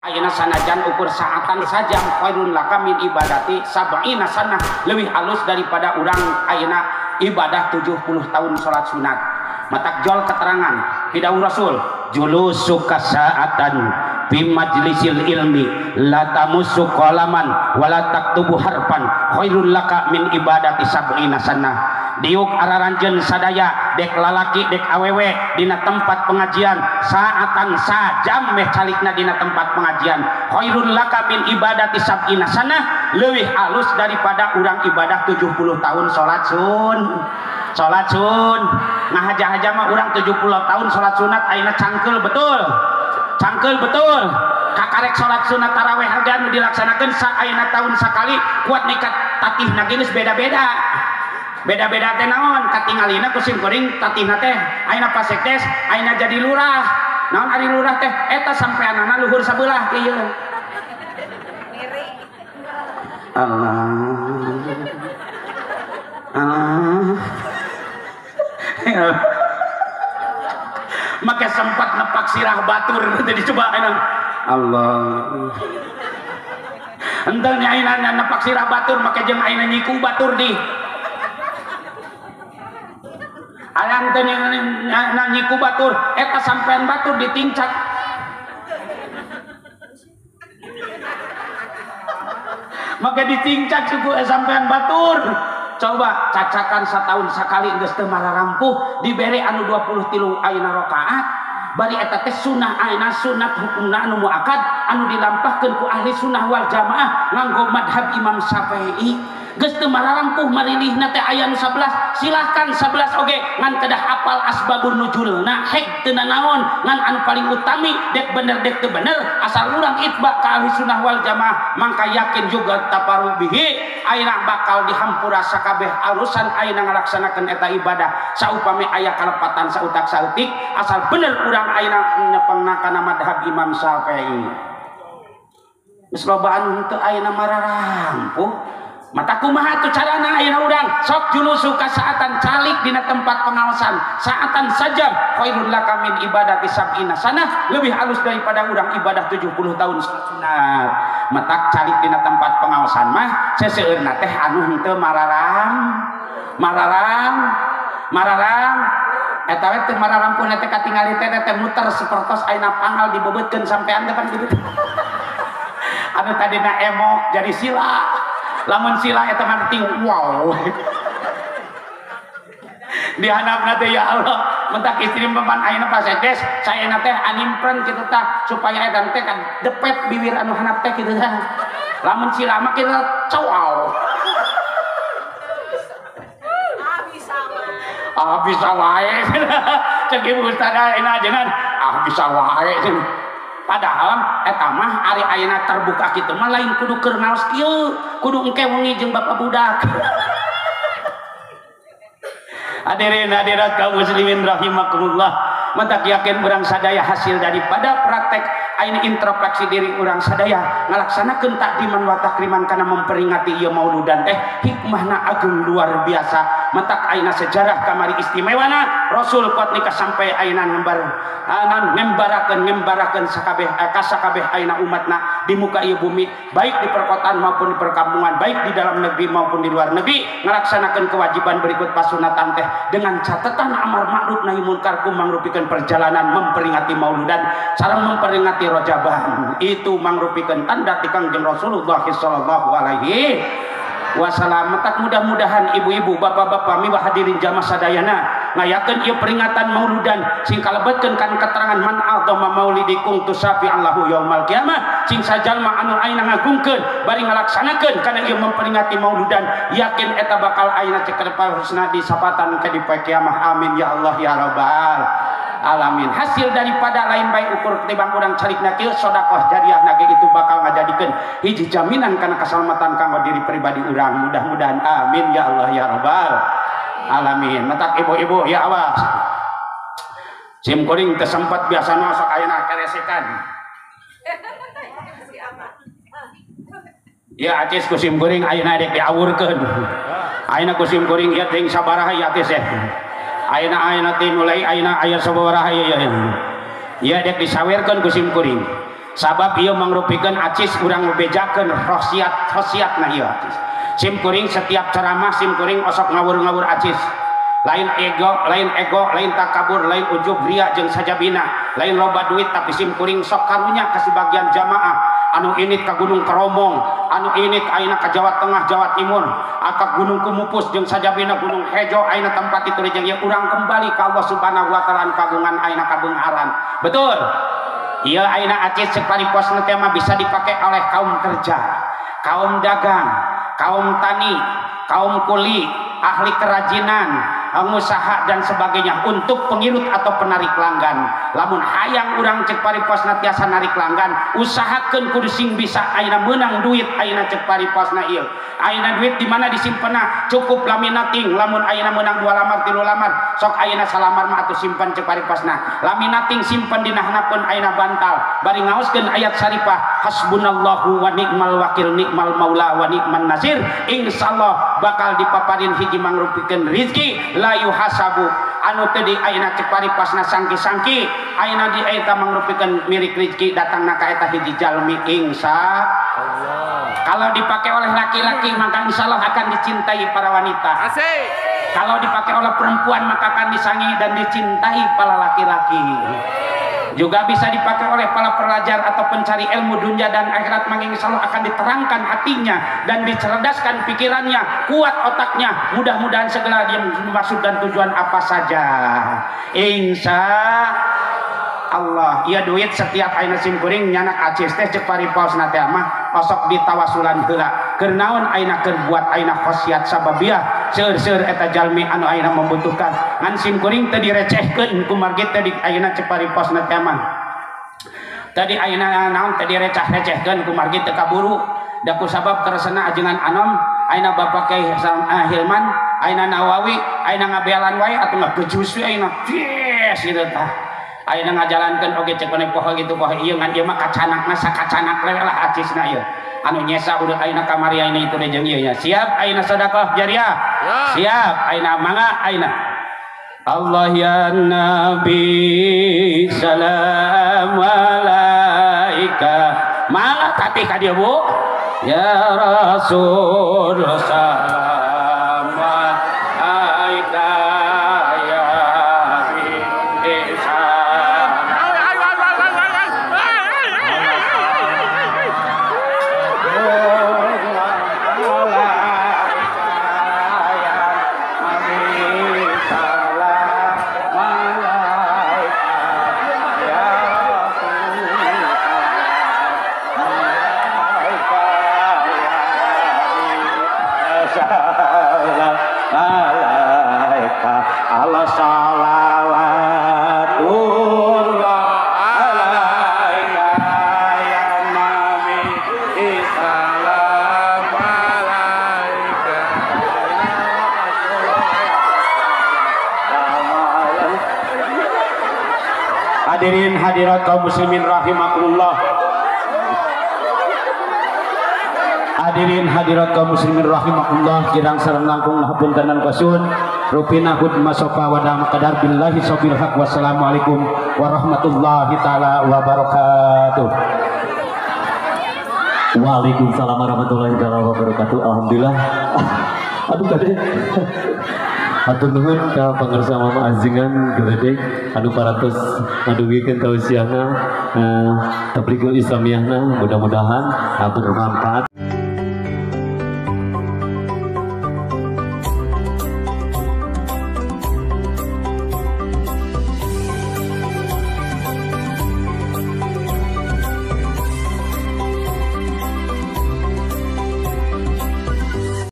Ayeuna sanajan ukur saatan sajam khairun laka min ibadati sab'ina sanah, leuwih halus daripada urang ayeuna ibadah 70 tahun salat sunat. Matak jol keterangan hidau Rasul julusuka saatan fi majlisil ilmi la tamussu qalaman wala taktubu harfan khairul laka min ibadati sab'ina sanah. Diuk araranjeun sadaya dek lalaki dek awewe dina tempat pengajian saatan sajam meh calikna dina tempat pengajian khairul laka min ibadati sab'ina sanah, leuwih alus daripada urang ibadah 70 tahun salat sun. Salat sun ngahaja-haja mah urang 70 tahun salat sunat ayeuna cangkeul betul. Cangkeul betul. Kakarek salat sunat tarawih harga nu dilaksanakeun saayana tahun sakali kuat nekat tatihna ge geus beda-beda. Beda-beda teh naon katingalina ku sim kuring tatihna teh ayeuna pasekdes ayeuna jadi lurah. Naon ari lurah teh eta sampeanana luhur sabelah ieu. Allah. Allah. Maka sempat nepak sirah batur teh dicoba ayeuna. Allah. Henteu nya ayeuna nepak sirah batur make jeung ayeuna nyiku batur di. Ayang teh nyiku batur eta sampean batur ditincak. Maka ditincak suku sampean batur. Coba cacakan setahun sakali geus teu mararampuh dibere anu 23 ayeuna rakaat bari eta teh sunah ayeuna sunat hukumna anu muakkad anu dilampahkeun ku ahli sunnah wal jamaah nganggo madhab Imam Syafi'i. Geus teu mararampuh marilihna teh aya nu 11 silahkan 11 oge ngan kedah apal asbabun nuzulna hek teu nanaon ngan anu paling utami dek bener dek teu bener asal urang itba ka ahli sunnah wal jamaah mangka yakin juga taparu bihi ayeuna bakal dihampura sakabeh arusan ayeuna ngalaksanakeun eta ibadah saupami aya kalepatan sautak sautik asal bener urang ayeuna nyepengna kana madhab Imam Syafi'i. Geus loba anu henteu ayeuna mararampuh. Mata kumaha tuh carana ayeuna urang sok julusu kasaatan calik dina tempat pengawasan saatan sajam khairul laka min ibadati sab'ina sanah, lebih halus daripada urang ibadah 70 tahun sunat. Matak calik dina tempat pengawasan mah seseueurna teh anu henteu mararam mararam mararam eta we teu mararampuh teh katingali teh teh muter sapertos ayeuna pangal dibebeutkeun sampean teh pan kitu. Anu tadina emok jadi sila. Lamun sila eta mah ting wow. Dihandapna teh ya Allah, mentak istri papan ayeuna pasedes, saena teh animpren kitu tah supaya eta teh kan depet bibir anu handap teh kitu tah. Lamun sila mah kitu cow. Ah bisa wae. Ah bisa wae. Cek ibu ustaz ayeuna jangan ah bisa wae. Padahal eta mah ari ayeuna terbuka kitu mah lain kudu keur ngaos kieu, kudu engke wengi jeung bapak budak. Hadirin hadirat kaum muslimin rahimakumullah. Mentak yakin urang sadaya hasil daripada praktek ayeuna introspeksi diri urang sadaya ngalaksanakeun takdiman wa takriman kana memperingati ieu mauludan teh hikmahna agung luar biasa. Mentak ayeuna sejarah kamari istimewana Rasul kuat nikah sampai ayeuna ngembar ngembarakeun sakabeh kasakabeh ayeuna umatna di muka ieu bumi baik di perkotaan maupun di perkampungan baik di dalam negeri maupun di luar negeri ngalaksanakeun kewajiban berikut pasunatan teh dengan catatan amar ma'ruf nahi munkar ku mangrupikeun perjalanan memperingati mauludan sareng memperingati rojaban itu mangrupikeun tanda ti Kangjeng Rasulullah sallallahu alaihi wasallam. Tak mudah-mudahan ibu-ibu bapak-bapak miwah hadirin jamaah sadayana ngayakeun ieu peringatan mauludan sing kalebetkeun kan keterangan man adzama maulidikum tusafi Allahu yaumal kiamah sing sajalma anu ayeuna ngagungkeun bari ngalaksanakeun kana ieu memperingati mauludan yakin eta bakal ayeuna ceker husna di sapatan ke di poe kiamah. Amin ya Allah ya rabbal alamin. Hasil daripada lain baik ukur ketimbang urang calikna kieu sedekah jariah ge itu bakal ngajadikeun hiji jaminan kana keselamatan kanggo diri pribadi urang. Mudah-mudahan amin ya Allah ya rabbal alamin. Matak ibu-ibu ya awas sim kuring teu sempat biasana sok ayeuna keresekan ya acis ku sim kuring ayeuna dek diawurkeun ayeuna ku sim kuring ieu ting sabaraha ieu atis teh ayeuna ayeuna teh mulai ayeuna aya sabaraha ieu ya dek disawirkeun ku sim kuring. Sabab ieu mangrupikeun acis urang bebejakeun khosiat khosiatna ieu acis. Sim kuring setiap ceramah sim kuring osok ngawur-ngawur acis. Lain ego, lain ego, lain takabur, lain ujub ria jeung sajabina, lain loba duit tapi sim kuring sok karunya ka sebagian jamaah anu init ka Gunung Keromong, anu init ayeuna ka Jawa Tengah, Jawa Timur, ka Gunung Kumupus jeung sajabina Gunung Hejo ayeuna tempat itu jeung ieu urang kembali ka Allah Subhanahu wa taala kagungan ayeuna kabeungharan. Betul? Ieu ayeuna acis cek pariposna teh mah bisa dipakai oleh kaum kerja, kaum dagang, kaum tani, kaum kuli, ahli kerajinan, pengusaha dan sebagainya untuk pengirut atau penarik langgan. Lamun hayang urang cek pariposna tiasa narik langgan, usahakeun kudu sing bisa ayeuna meunang duit ayeuna cek pariposna ieu. Ayeuna duit di mana disimpenna? Cukup laminating. Lamun ayeuna meunang 2 lamar 3 lamar, sok ayeuna salamar mah atuh simpen cek pariposna. Laminating simpen dina handapeun ayeuna bantal. Bari ngaoskeun ayat syarifah hasbunallahu wa ni'mal wakil ni'mal maula wa ni'man nasir. Insyaallah bakal dipaparin hiji mangrupikeun rizki la yuhasabu anu teu di ayeuna cek paripasna sangki-sangki ayeuna di eta mangrupikeun mirik rizki datangna ka eta hiji jalmi insya Allah. Kalau dipakai oleh laki-laki maka insyaallah akan dicintai para wanita. Asik. Kalau dipakai oleh perempuan maka akan disangi dan dicintai para laki-laki. Juga bisa dipakai oleh para pelajar atau pencari ilmu dunia dan akhirat, maka insyaallah akan diterangkan hatinya dan dicerdaskan pikirannya, kuat otaknya. Mudah-mudahan segala yang maksud dan tujuan apa saja. Insya Allah. Iya duit setiap ayeuna sim kuring nyanak acis teh cek paripaosna teh mah osok ditawasulan heula. Keur naon ayeuna keur buat ayeuna khosiat sababiah seueur-seueur eta jalmi anu ayeuna membutuhkan. Ngan sim kuring teu direcehkeun kumargi teh di ayeuna cek paripaosna teh mah. Tadi ayeuna naon teh direceh-recehkeun kumargi teu kaburu. Da ku sabab keresena ajengan anom ayeuna Bapak Kyai Hilman, ayeuna Nawawi, ayeuna ngabealan wae atuh ngagejus we ayeuna. Yes gitu tah. Ayeuna ngajalankeun oge cek maneh poho gitu poho ieu ngan ieu mah kacanakna sakacanak we lah acisna ieu. Anu nyesa udah ayeuna kamari ayeuna itu jeung ieu nya. Siap ayeuna sedekah jariah. Ya. Siap ayeuna mangga ayeuna. Allah ya Nabi salam alaika. Mangga tati ka dieu Bu. Ya Rasul salam alaika ya Habib. Allah salawatullah alaika ya Nabi salam alaika. Hadirin hadirat kaum muslimin rahimakumullah. Hadirin hadirat kaum muslimin rahimakumullah, kirang sareng langkung hapuntenan kasun rupina hudma sofa wa dam qadar billahi sabil haq. Wassalamualaikum warahmatullahi taala wabarakatuh. Waalaikumsalam warahmatullahi taala wabarakatuh. Alhamdulillah. Aduh tadi hatur nuhun ka pangersa Mama Azingan Geledek anu parantos ngadugikeun tausiahna tablighul Islamiyahna, mudah-mudahan bermanfaat.